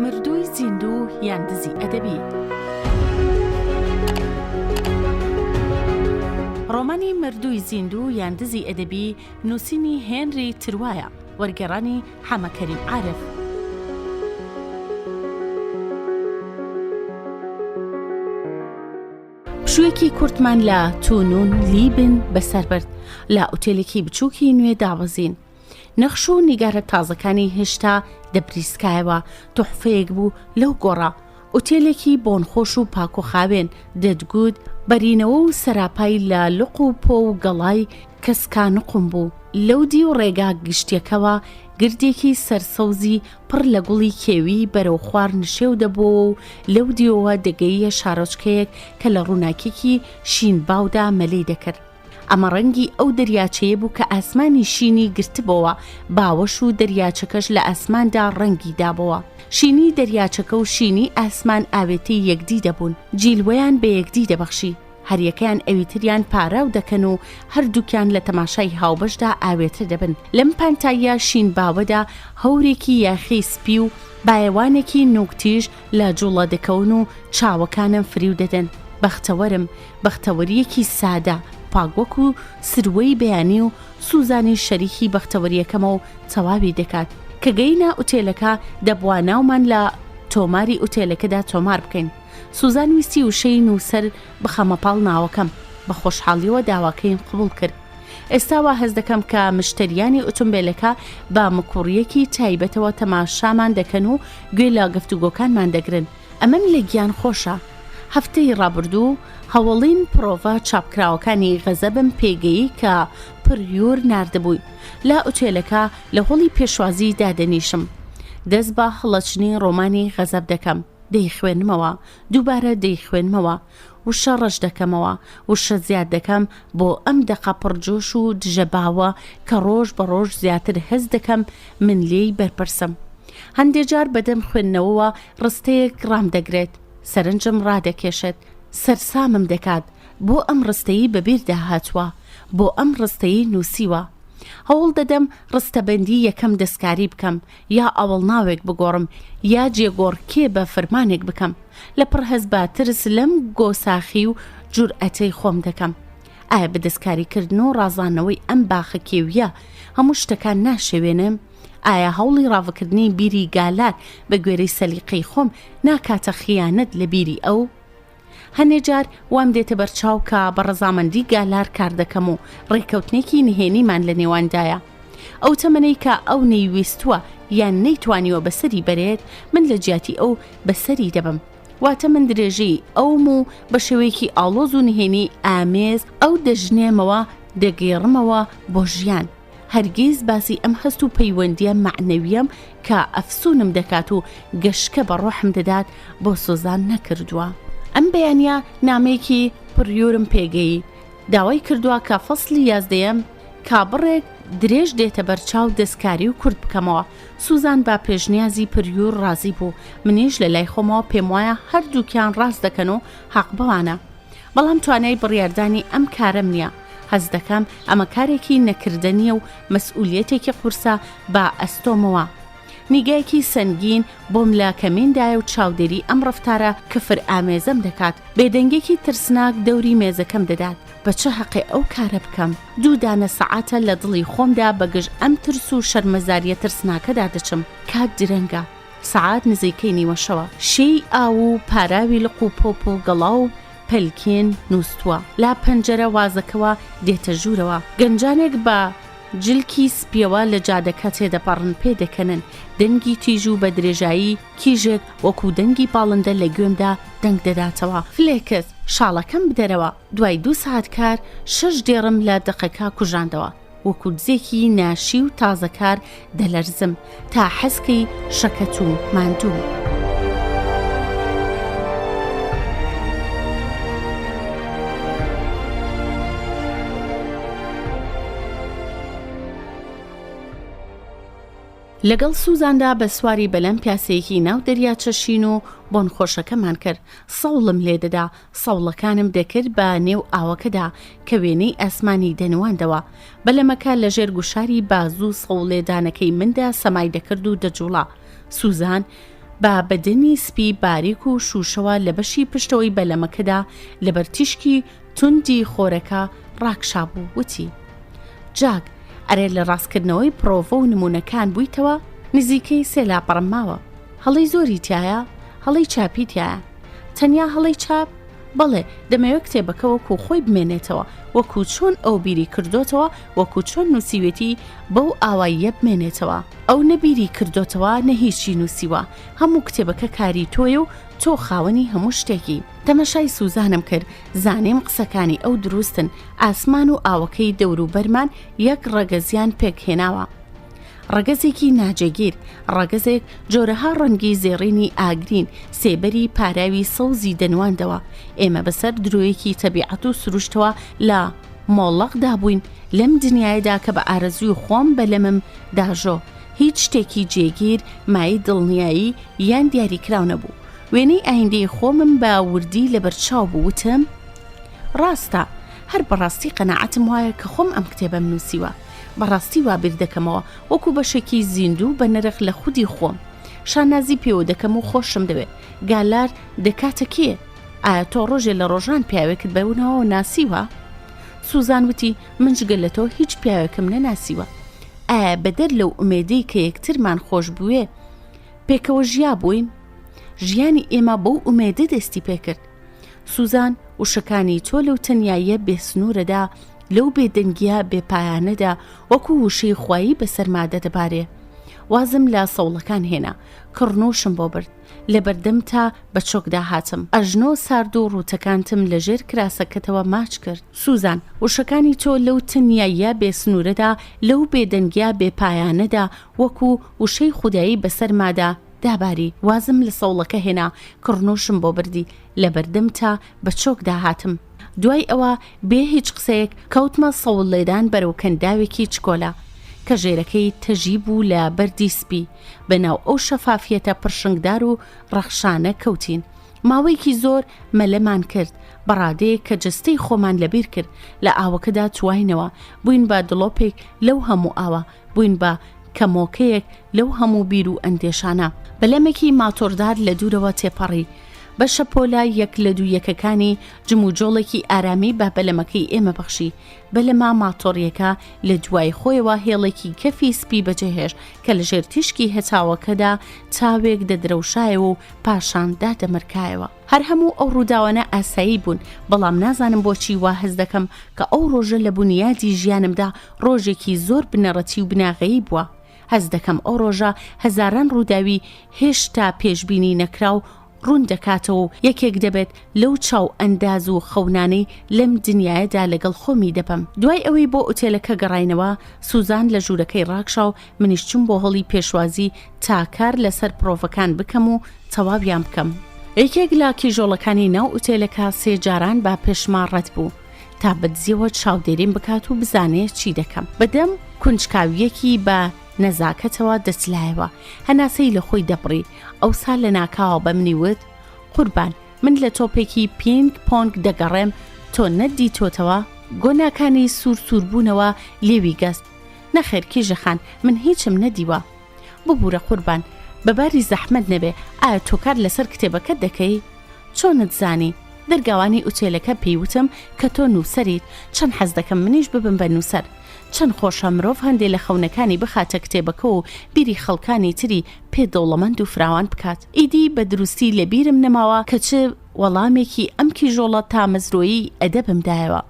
مردووی زیندوو یان دزی ئەدەبی؟ ڕۆمانی مردووی زیندوو یان دزی ئەدەبی نووسینی هێنری تروایە، وەرگێڕانی حەمە کەریم عارف. پشوویەکی کورتمان لە تونون لیبن بەسەر برد، لە ئوتێلێکی بچووکی نوێ دابەزین. نەخش و نیگارە تازەکانی هێشتا دەبریسکایەوە، توحفەیەک بوو لەو گۆڕە. ئوتێلێکی بۆنخۆش و پاک و خاوێن، دەتگوت بەرینەوە و سەراپای لە لق و پۆ و گەڵای کەسکا نوقم بوو. لەو دیو ڕێگا گشتیەکەوە گردێکی سەرسەوزی پڕ لە گوڵی کێوی بەرەو خوار نشێو دەبۆوە و لەو دیوەوە دەگەییە شارۆچکەیەک کە لە ڕووناکیی شینباودا مەلەی دەکرد. ئەمە ڕەنگی ئەو دەریاچەیە بوو کە ئاسمانی شینی گرتبۆوە باوەش و دەریاچەکەش لە ئاسماندا ڕەنگی دابۆوە. شینی دەریاچەکە و شینی ئاسمان ئاوێتەی یەکدی دەبوون، جیلوەیان بە یەکدی دەبەخشی. هەریەکەیان ئەویتریان پاراو دەکەن و هەردووکیان لە تەماشای هاوبەشدا ئاوێتە دەبن. لەم پانتاییە شینباوەدا هەورێکی یاخی سپی و بایەوانێکی نووکتیژ لە جووڵە دەکەون و چاوەکانم فریو دەدەن. بەختەوەرم، بەختەوەرییەکی سادە، پاک وەکو سروەی بەیانی و سوزانیش شەریکی بەختەوەرییەکەمە و تەواوی دەکات. کە گەیینە ئوتێلەکە دەبوا ناومان لە تۆماری ئوتێلەکەدا تۆمار بکەین. سوزان ویستی وشەی نووسەر بخەمە پاڵ ناوەکەم، بە خۆشحاڵییەوە داواکەیم قبوڵ کرد. ئێستا وا هەست دەکەم کە مشتەریانی ئوتومبێلەکە بە مکوڕییەکی تایبەتەوە تەماشامان دەکەن و گوێ لە گفتوگۆکانمان دەگرن. ئەمەم لە گیان خۆشە. هەفتەی ڕابردوو هەوەڵین پڕۆڤە چاپکراوەکانی غەزەبم پێگەیی کە پڕیور ناردبووی. لە ئوتێلەکە لە هۆڵی پێشوازی دادەنیشم. دەست بە هەڵەچنی ڕۆمانی غەزەب دەکەم. دەیخوێنمەوە، دووبارە دەیخوێنمەوە، وشە ڕەش دەکەمەوە، وشە زیاد دەکەم بۆ ئەم دەقە پڕ جۆش و دژە باوە کە ڕۆژ بە ڕۆژ زیاتر هەست دەکەم من لێی بەرپرسم. هەندێ جار بەدەم خوێندنەوەوە ڕستەیەک ڕامدەگرێت، سەرنجم ڕادەکێشێت، سەرسامم دەکات، بۆ ئەم ڕستەی بەبیردا هاتووە، بۆ ئەم ڕستەی نووسیوە. هەوڵ دەدەم ڕستەبەندی یەکەم دەستکاری بکەم، یا ئاوەڵناوێک بگۆڕم یا جێگۆڕکێ بە فرمانێک بکەم. لەپڕ هەست بە ترس لەم گۆساخی و جورئەتەی خۆم دەکەم. ئایا بە دەستکاریکردن و ڕازاندنەوەی ئەم باخە کێوییە هەموو شتەکان ناشێوێنم؟ ئایا هەوڵی ڕاڤەکردنی بیری گالار بە گوێرەی سەلیقەی خۆم ناکاتە خیانەت لە بیری ئەو؟ هەنێ جار وام دێتە بەرچاو کە بە ڕەزامەندی گالار کار دەکەم و ڕێککەوتنێکی نهێنیمان لە نێواندایە. ئەو تەمەنەی کە ئەو نەیویستووە یان نەیتوانیوە بەسەری بەرێت، من لە جیاتی ئەو بەسەری دەبەم. واتە من درێژەی ئەوم و بە شێوەیەکی ئاڵۆز و نهێنی ئامێز ئەو دەژنێمەوە، دەگێڕمەوە بۆ ژیان. هەرگیز باسی ئەم هەست و پەیوەندییە مەعنەوییەم کە ئەفسوونم دەکات و گەشکە بە ڕۆحم دەدات بۆ سۆزان نەکردووە. ئەم بەیانییە نامەیەکی پڕیورم پێگەیی، داوای کردووە کە فەسڵی یازدەیەم کا بڕێک درێژ دێتە بەرچاو دەستکاری و کورت بکەمەوە. سوزان بە پێشنیازی پریور ڕازی بوو، منیش لە لای خۆمەوە پێموایە هەردووکیان ڕاست دەکەن و حەق بەوانە. بەڵام توانای بڕیاردانی ئەم کارەم نییە. هەست دەکەم ئەمە کارێکی نەکردەنییە و مەسئولیەتێکی قورسە بە ئەستۆمەوە. نیگایەکی سەنگین بۆم لە کەمیندایە و چاودێری ئەم ڕەفتارە کفر ئامێزەم دەکات. بێدەنگیەکی ترسناک دەوری مێزەکەم دەدات. بە چ هەقێ ئەو کارە بکەم؟ دوو دانە سەعاتە لە دڵی خۆمدا بە گژ ئەم ترس و شەرمەزاریە ترسناکەدا دەچم. کات درەنگە. سەعات نزیکەی نیوەشەوە. شێی ئاو و پاراوی لق و پۆپ و گەڵا و پەلکێن نووستووە. لە پەنجەرە وازەکەوە دێتە ژوورەوە. گەنجانێک بە جلکی سپییەوە لە جادەکە تێدەپەڕن، پێدەکەنن. دەنگی تیژ و بە درێژایی کیژێک وەکوو دەنگی باڵندە لە گوێمدا دەنگ دەداتەوە. فلێکس، شاڵەکەم بدەرەوە. دوای دوو سەعات کار، شەش دێڕم لە دەقەکە کوژاندەوە. وەکوو دزێکی ناشی و تازەکار دەلەرزم تا حەسکەی شەکەت و ماندووم. لەگەڵ سوزاندا بە سواری بەلەم پیاسەیەکی ناو دەریاچە شین و بۆنخۆشەکەمان کرد، سەوڵم لێدەدا، سەوڵەکانم دەکرد بە نێو ئاوەکەدا کە وێنەی ئاسمانی دەنواندەوە. بەلەمەکە لە ژێر گوشاری بازوو سەوڵ لێدانەکەی مندا سەمای دەکرد و دەجوڵا. سوزان. بە بەدەنی سپی باریک و شووشەوە لە بەشی پشتەوەی بەلەمەکەدا لەبەر تیشکی توندی خۆرەکە ڕاکشابوو، وتی، جاک، ئەرێ لە ڕاستکردنەوەی پڕۆڤە و نموونەکان بوویتەوە؟ نزیکەی سێ لاپەڕەم ماوە. هەڵەی زۆری تیایە؟ هەڵەی چاپی تیایە. تەنیا هەڵەی چاپ؟ بەڵێ، دەمەوێ کتێبەکە وەکوو خۆی بمێنێتەوە، وەکوو چۆن ئەو بیری کردۆتەوە، وەکوو چۆن نووسیوێتی، بەو ئاواییە بمێنێتەوە. ئەو نە بیری کردۆتەوە، نە هیچی نووسیوە. هەموو کتێبەکە کاری تۆیە و تۆ خاوەنی هەموو شتێکی. تەمەشای سوزانم کرد، زانیم قسەکانی ئەو دروستن، ئاسمان و ئاوەکەی دەوروبەرمان یەک ڕەگەزیان پێکهێناوە. ڕەگەزێکی ناجێگیر، ڕەگەزێک جۆرەها ڕەنگی زێڕینی ئاگرین، سێبەری پاراوی سەوزی دەنواندەوە. ئێمە بەسەر درۆیەکی تەبیعەت و سروشتەوە لە مۆڵەقدا بووین، لەم دنیایەدا کە بە ئارەزووی خۆم بەلەمم داژۆ، هیچ شتێکی جێگیر، مایەی دڵنیایی یان دیاریکراو نەبوو. وێنەی ئایندەی خۆمم بە وردی لەبەرچاو بوو، وتم، ڕاستە، هەر بەڕاستی قەناعەتم وایە کە خۆم ئەم کتێبەم نووسیوە. بەڕاستی وا بیر دەکەمەوە، وەکو بەشێکی زیندوو بە نرخ لە خودی خۆم. شانازی پێوە دەکەم و خۆشم دەوێ. گالارد دەکاتە کێ؟ ئایا تۆ ڕۆژێ لە ڕۆژان پیاوێکت بەو ناوەوە ناسیوە؟ سوزان وتی، من جگە لە تۆ هیچ پیاوێکم نەناسیوە. ئایا بەدەر لەو ئومێدەی کە یەکترمان خۆش بوێ، پێکەوە ژیابووین؟ ژیانی ئێمە بەو ئومێدە دەستی پێکرد. سوزان، وشەکانی تۆ لەو تەنیاییە بێسنوورەدا، لەو بێدەنگییە بێپایانەدا وەکوو وشەی خوایی بەسەرما دەدەبارێ. وازم لە سەوڵەکان هێنا. کڕنووشم بۆ برد. لە بەردەمتا بە چۆکدا هاتم. ئەژنۆ سارد و ڕووتەکانتم لە ژێر کراسەکەتەوە ماچ کرد. سوزان، وشەکانی تۆ لەو تەنیاییە بێسنوورەدا، لەو بێدەنگییە بێپایانەدا وەکوو وشەی خودایی بەسەرمادا داباری. وازم لە سەوڵەکە هێنا، کڕنووشم بۆ بردی. لە بەردەمتا بە چۆکدا هاتم. دوای ئەوە بێ هیچ قسەیەک کەوتمە سەوڵ لێدان بەرەو کەنداوێکی چکۆلە کە ژێرەکەی تەژی بوو لە بەردی سپی، بە ناو ئەو شەفافیەتە پڕشنگدار و ڕەخشانە کەوتین. ماوەیەکی زۆر مەلەمان کرد، بە ڕادەیەک کە جەستەی خۆمان لەبیر کرد. لە ئاوەکەدا تواینەوە، بووین بە دڵۆپێک لەو هەموو ئاوە، بووین بە کەمۆکەیەک لەو هەموو بیر و ئەندێشانە. بەلەمێکی ماتۆڕدار لە دوورەوە تێپەڕی. بە شەپۆلە یەک لە دوو یەکەکانی جموجۆڵێکی ئارامی بە بەلەمەکەی ئێمە بەخشی. بەلەمە ماتۆڕییەکە لە دوای خۆیەوە هێڵێکی کەفی سپی بەجێهێشت کە لە ژێر تیشکی هەتاوەکەدا تاوێک دەدرەوشایەوە و پاشان دادەمرکایەوە. هەر هەموو ئەو ڕووداوانە ئاسایی بوون، بەڵام نازانم بۆچی وا هەست دەکەم کە ئەو ڕۆژە لە بونیادی ژیانمدا ڕۆژێکی زۆر بنەڕەتی و بناغەیی بووە. هەست دەکەم ئەو ڕۆژە هەزاران ڕووداوی هێشتا پێشبینی نەکراو ڕوون دەکاتەوە و یەکێک دەبێت لەو چاو ئەنداز و خەونانەی لەم دنیایەدا لەگەڵ خۆمی دەبەم. دوای ئەوەی بۆ ئوتێلەکە گەڕاینەوە، سوزان لە ژوورەکەی ڕاکشا و منیش چووم بۆ هۆڵی پێشوازی تا کار لەسەر پڕۆڤەکان بکەم و تەواویان بکەم. یەکێک لە کیژۆڵەکانی ناو ئوتێلەکە سێ جاران بە پێشما ڕەت بوو تا بەدزیەوە چاودێریم بکات و بزانێ چی دەکەم. بەدەم کونجکاوییەکی بە نەزاکەتەوە دەچلایەوە، هەناسەی لە خۆی دەبڕی، ئەوسا لەناکاوە بە منی وت، قوربان، من لە تۆپێکی پینگ پۆنگ دەگەڕێم، تۆ نەتدیتۆتەوە؟ گۆناکانی سوور سوور بوونەوە، لێوی گەست، نەخێر کیژە خان، من هیچم نەدیوە. ببوورە قوربان، بە باری زەحمەت نەبێ، ئایا تۆ کار لەسەر کتێبەکەت دەکەی؟ چۆنت زانی؟ دەرگاوانی ئوتێلەکە پێی وتم کە تۆ نووسەریت، چەند حەز دەکەم منیش ببم بە نووسەر. چەند خۆشە مرۆڤ هەندێ لە خەونەکانی بخاتە کتێبەکەوە و بیری خەڵکانی تری پێ دەوڵەمەند و فراوان بکات. ئیدی بە دروستی لە بیرم نەماوە کە چ وەڵامێکی ئەم کیژۆڵە تامەزرۆیەی ئەدەبم دایەوە.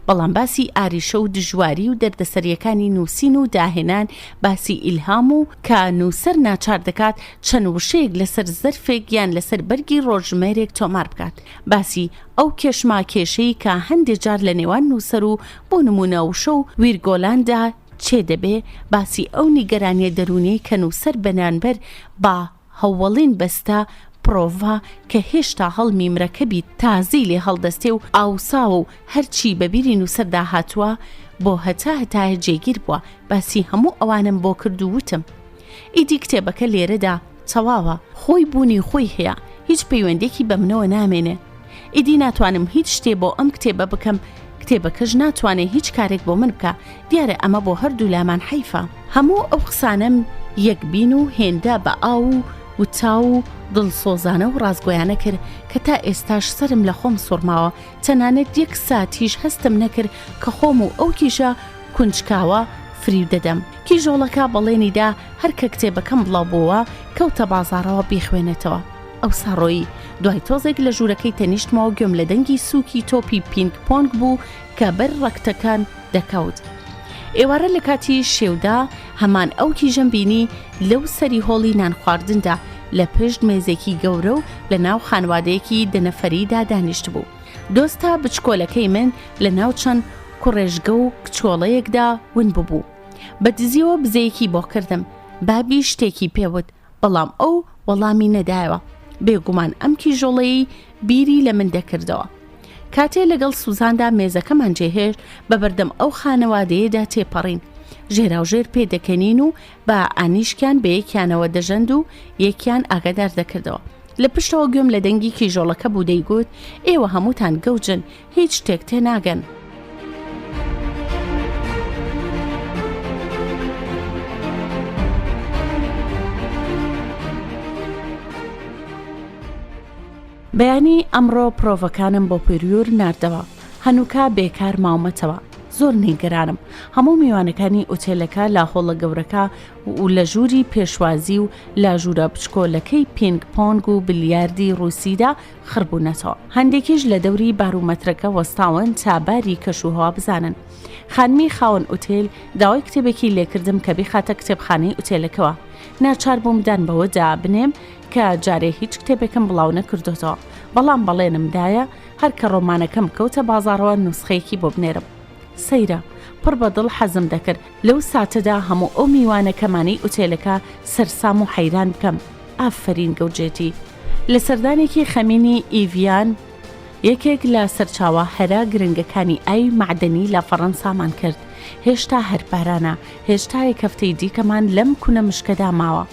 بەڵام باسی ئاریشە و دژواری و دەردەسەرییەکانی نووسین و داهێنان، باسی ئیلهام و کە نووسەر ناچار دەکات چەند وشەیەک لەسەر زەرفێک یان لەسەر بەرگی ڕۆژژمێرێک تۆمار بکات، باسی ئەو کێشماکێشەی کە هەندێ جار لە نێوان نووسەر و بۆ نموونە وشە و ویرگۆلاندا چێ دەبێ، باسی ئەو نیگەرانییە دەروونیەی کە نووسەر بەرانبەر بە هەوەڵین بەستە پڕۆڤە کە هێشتا هەڵمی مرەکەبی تازەی لێ هەڵدەستێ و ئاوساوە و هەرچی بە بیری نووسەردا هاتووە بۆ هەتا هەتایە جێگیر بووە، باسی هەموو ئەوانەم بۆ کرد و وتم ئیدی کتێبەکە لێرەدا تەواوە، خۆی بوونی خۆی هەیە، هیچ پەیوەندێکی بە منەوە نامێنێ، ئیدی ناتوانم هیچ شتێ بۆ ئەم کتێبە بکەم، کتێبەکەش ناتوانێ هیچ کارێک بۆ من بکا، دیارە ئەمە بۆ هەردوولامان حەیفە. هەموو ئەو قسانەم یەکبین و هێندە بە ئاو و. وتاو و دڵسۆزانە و ڕاستگۆیانە کرد کە تا ئێستاش سەرم لە خۆم سوڕماوە، تەنانەت یەک ساتیش هەستم نەکرد کە خۆم و ئەو کیژە کونجکاوە فریو دەدەم. کیژۆڵەکە بەڵێنی دا هەر کە کتێبەکەم بڵاو بۆوە کەوتە بازاڕەوە بیخوێنێتەوە. ئەوسا ڕۆیی. دوای تۆزێک لە ژوورەکەی تەنیشتمەوە گوێم لە دەنگی سووکی تۆپی پینگ پۆنگ بوو کە بەر ڕەکتەکان دەکەوت. ئێوارە لە کاتی شێودا هەمان ئەو کیژەم بینی لەو سەری هۆڵی نانخواردندا لە پشت مێزێکی گەورە و لە ناو خانوادەیەکی دە نەفەریدا دانیشتبوو. دۆستە بچکۆلەکەی من لە ناو چەند کوڕێژگە و کچۆڵەیەکدا ون ببوو. بە دزیەوە بزەیەکی بۆ کردم. بابی شتێکی پێ وت. بەڵام ئەو وەڵامی نەدایەوە. بێگومان ئەم کیژۆڵەیەی بیری لە من دەکردەوە. کاتێ لەگەڵ سوزاندا مێزەکەمان جێهێشت، بە بەردەم ئەو خانەوادەیەدا تێپەڕین. ژێراوژێر پێدەکەنین و بە ئانیشکیان بە یەکیانەوە دەژەند و یەکیان ئاگادار دەکردەوە. لە پشتەوە گوێم لە دەنگی کیژۆڵەکە بوو دەیگوت، ئێوە هەمووتان گەوجن، هیچ شتێک تێناگەن. بەیانی ئەمڕۆ پرۆڤەکانم بۆ پێریور ناردەوە. هەنووکە بێکار ماومەتەوە. زۆر نیگەرانم. هەموو میوانەکانی ئوتێلەکە لە هۆڵە گەورەکە و لە ژووری پێشوازی و لە ژوورە بچکۆلەکەی پینگ پۆنگ و بلیاردی ڕووسیدا خڕ بوونەتەوە. هەندێکیش لە دەوری بارومەترەکە وەستاون تا باری کەشوهەوا بزانن. خانمی خاوەن ئوتێل داوای کتێبێکی لێکردم کە بیخاتە کتێبخانەی ئوتێلەکەوە. ناچار بووم دان بەوەدا بنێم کە جارێ هیچ کتێبێکم بڵاو نەکردۆتەوە، بەڵام بەڵێنم دایە هەر کە ڕۆمانەکەم کەوتە بازاڕەوە نوسخەیەکی بۆ بنێرم. سەیرە، پڕ بە دڵ حەزم دەکرد لەو ساتەدا هەموو ئەو میوانە کەمانەی ئوتێلەکە سەرسام و حەیران بکەم. ئافەرین گەوجێتی. لە سەردانێکی خەمینی ئیڤیان، یەکێک لە سەرچاوە هەرە گرنگەکانی ئاوی مەعدەنی لە فەڕەنسامان کرد. هێشتا هەر بارانە، هێشتا یەک هەفتەی دیکەمان لەم کونە مشکەدا ماوە.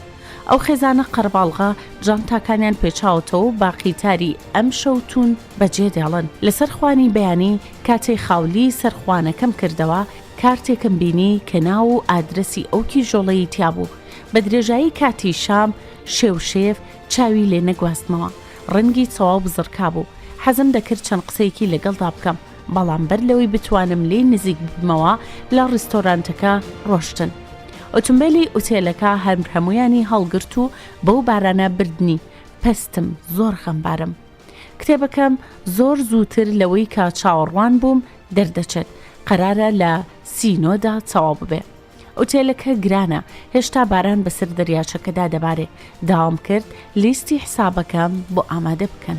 ئەو خێزانە قەرەباڵغە جانتاکانیان پێچاوەتەوە و بە قیتاری ئەمشەو توون بەجێ دێڵن. لەسەر خوانی بەیانی کاتێ خاولیی سەر خوانەکەم کردەوە، کارتێکم بینی کە ناو و ئادرەسی ئەو کیژۆڵەی تیا بوو. بە درێژایی کاتی شام شێو شێف چاوی لێ نەگواستمەوە. ڕەنگی تەواو بزڕکابوو. حەزم دەکرد چەند قسەیەکی لەگەڵدا بکەم، بەڵام بەر لەوەی بتوانم لێی نزیک ببمەوە لە ڕیستۆرانتەکە ڕۆشتن. ئۆتۆمبێلی ئوتێلەکە هەر هەموویانی هەڵگرت و بەو بارانە بردنی. پەستم، زۆر خەمبارم. کتێبەکەم زۆر زووتر لەوەی کە چاوەڕوان بووم دەردەچێت. قەرارە لە سینۆدا تەواو ببێ. ئوتێلەکە گرانە، هێشتا باران بەسەر دەریاچەکەدا دەبارێ. داوام کرد لیستی حسابەکەم بۆ ئامادە بکەن.